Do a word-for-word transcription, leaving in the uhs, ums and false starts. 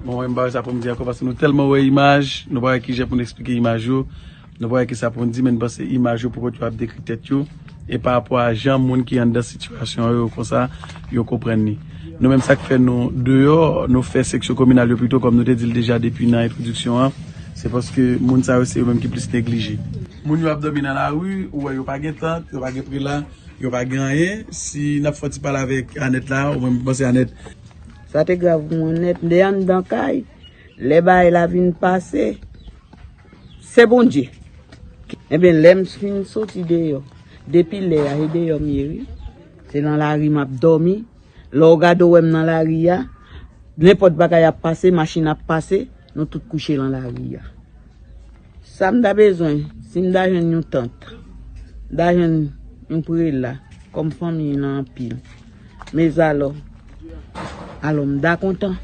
Bon, mwen, m pa wè sa pou m di ankò, paske nou tèlman wè imaj, nou pa wè ki jan pou n eksplike imaj yo, nou pa wè ki sa pou n di, men n panse imaj yo pou kont yo ap dekri tèt yo, e pa rapò a jan moun ki anndan sitiyasyon yo konsa, yo konprann li. Nou menm, sa k fè nou deyò, nou fè seksyon kominal yo pito, kòm nou te di l deja depi nan entwodiksyon an, se paske moun sa yo se yo menm ki plis neglije. Moun yo ap dòmi nan lari, ou wè yo pa gen tant, yo pa gen prela, yo pa gen anyen. Si n ap fè yon ti pale avèk Anèt la, ou menm, m panse Anèt. Sa te grav pou mwen nèt, m te anndan kay. Lè bagay la vin pase, se Bondye. Enben, lè m fin soti deyò, depi lè a, e deyò m ye, wi. Se nan lari m ap dòmi. Lè w gade, w wè m nan lari a, nenpòt bagay ap pase, machin ap pase, nou tout kouche nan lari a. Sa m ta bezwen, si m ta jwenn yon tant, m ta jwenn yon prela, kòm fanmi nan anpil. Mezalò, alò m ta kontan.